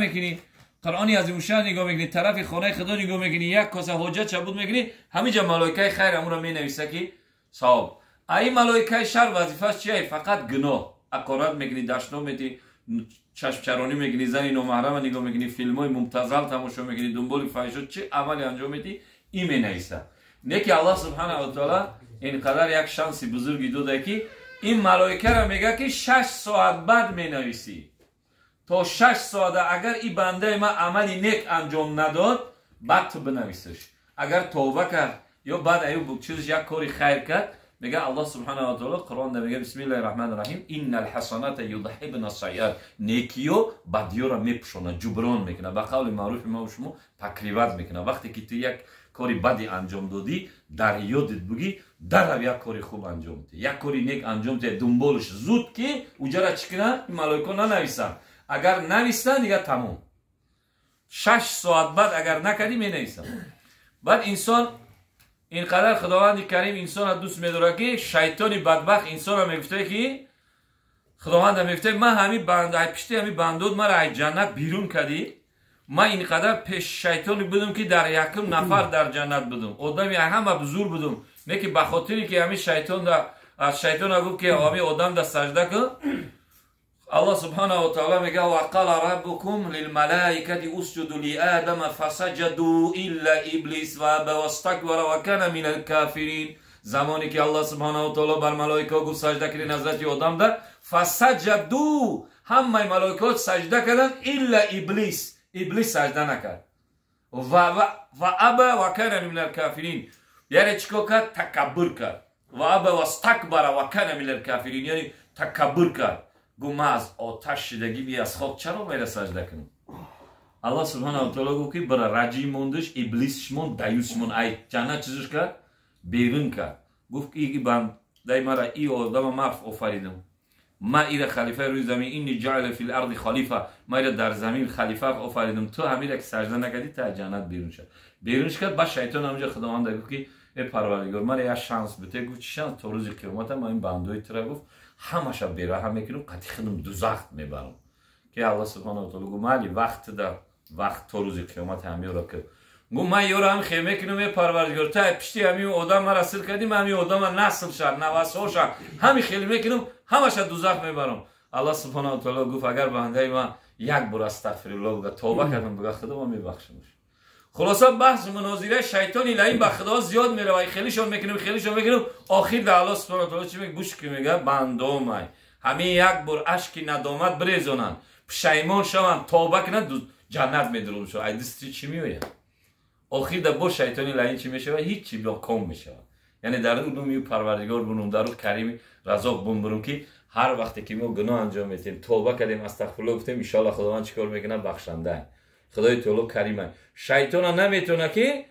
мекунӣ, Қуръони азимушшаън нигоҳ мекунӣ, тарафи хонаи Худо нигоҳ мекунӣ, як коса ҳоҷат чабуд мекунӣ, ҳамиҷа малоикаи хайр ҳамуро менависа, ки савоб. А ин малоикаи шар вазифааш чия? Фақат гуноҳ. Ақорат мекунӣ, дашном метӣ, чашмчаронӣ мекунӣ, зани номаҳрама нигоҳ мекунӣ, филмҳои мубтазал тамошо мекунӣ, дунболи фаҳишо чӣ амале анҷом медӣ, ин менависа. Не ки Аллоҳ субҳанаҳу ва таъоло инқадар як шанси бузурги дода, ки ин малоикаро мега, ки 6 соат баъд менависӣ. То 6 соата агар ин бандаи ман амали нек анҷом надод, баъд ту бинависаш. Агар тавба кард ё баъд аю чизаш як кори хайр кард, мега Аллоҳ субҳанаҳу ва таъоло Қуръонда мега: бисмиллаҳи раҳмани раҳим, иннал ҳасаната юдҳибна сайиат. Некиё бадиёро мепӯшонад, ҷуброн мекунад, ба қавли маъруфи мо шумо покрывать мекунад. Вақте ки ту як кори баде анҷом додӣ, дар ёдит бугӣ, дарав як кори хуб анҷом диҳ, як кори нек анҷом диҳ, дунболш зуд, ки уҷара чӣ кунанд? Ин малоико нанависанд. Агар нависанд, дига тамом. 6 соат баъд агар накардӣ, менависанд. Баъд инсон инқадар Худованди Карим инсонро дӯст медорад, ки шайтони бадбахт инсонро мегуфта, ки Худованда мегуфта: ман ҳами банд пишти ҳами бандод мара ай ҷаннат берун кардӣ. Ман инқадар пеш шайтоне будум, ки дар якум нафар дар ҷаннат будум, одами ҳама бузург будум. Не ки ба хотире ки ҳами шайтон аз шайтона гуфт, ки ҳами одам да сажда кун. Аллоҳ субҳанаҳу ва таъоло мега: ва қала раббукум лилмалаикати усҷуду лиадама фасаҷаду илла иблис ва аба вастакбара ва кана минал кафирин. Замоне ки Аллоҳ субҳанаҳу ва таъоло бар малоика гуфт: сажда кунед ҳазрати одамда, фасаҷаду, ҳамаи малоикаҳо сажда карданд, илла иблис, иблис сажда накард. Ва аба ва кана минал кафирин, яъне чӣ кор кард? Такаббур кард. Ва аба вастакбара ва кана минал кафирин, яъне такаббур кард, гуфт: ман аз оташ шидагӣ би аз хок чаро мера сажда кунам? Аллоҳ субҳанаҳу ва таъоло гуфт, ки бира раҷӣ мондиш, иблисш монд, даюс монд, ай ҷаннат чизш кард? Берун кард. Гуфт: ки бандаи мара, и одама ман офаридам, ман ира халифаи рӯи замин, инни ҷаъила фил арди халифа, ман ира дар замин халифа офаридам. Ту ҳамира ки сажда накардӣ, ту аз ҷаннат берун шад. Берун шуд. Баъд шайтон ҳамҷо Худованда гуфт, ки э Парвардигор, мара як шанс бите. Гуфт: чӣ шанс? То рӯзи қиёмата ман ин бандои тура, гуфт, ҳамаша бераҳам мекунам, қатъи худам дузахт мебарам. Ки Аллоҳ субҳанаҳу ва таъоло гуфт: майли, вақт да вақт то рӯзи қиёмат ҳамёра ки. Гуфт: ман ёро ҳам хел мекунам, э Парвардигор, ту пишти ҳамин одам мара сир кардӣ, ман ҳамин одама насл шад, навасҳоша ҳами хел мекунам, ҳамаша дузах мебарам. Аллоҳ субҳанаҳу ва таъоло гуфт: агар бандаи ман як бор астағфируллоҳ буга, тавба кардам буга, Худо ман мебахшамш. Хулоса, баҳс мунозираи шайтони лаин ба Худо зиёд меравад. Хелишон мекунем, хелишон мекунем. Охир да Аллоҳ субҳанаҳу ва таъоло чӣ мега? Гӯш ки, мега: бандомай ҳамин як бор ашки надомат бирезонанд, пушаймон шаванд, тавба кунанд, ҷаннат медурум шава. Ай дасти чӣ меояд? Охир да бо шайтони лаин чӣ мешавад? Ҳичи ком мешавад. Яъне дар улуми Парвардигор бунум, дар Карими Разоқ бунбурум, ки ҳар вақте ки мо гуноҳ анҷом метем, тавба кардем, астағфирулло гуфтем, иншоалло Худованд чӣ кор мекунад? Бахшанда. Худои таоло карима, шайтона наметавона ки.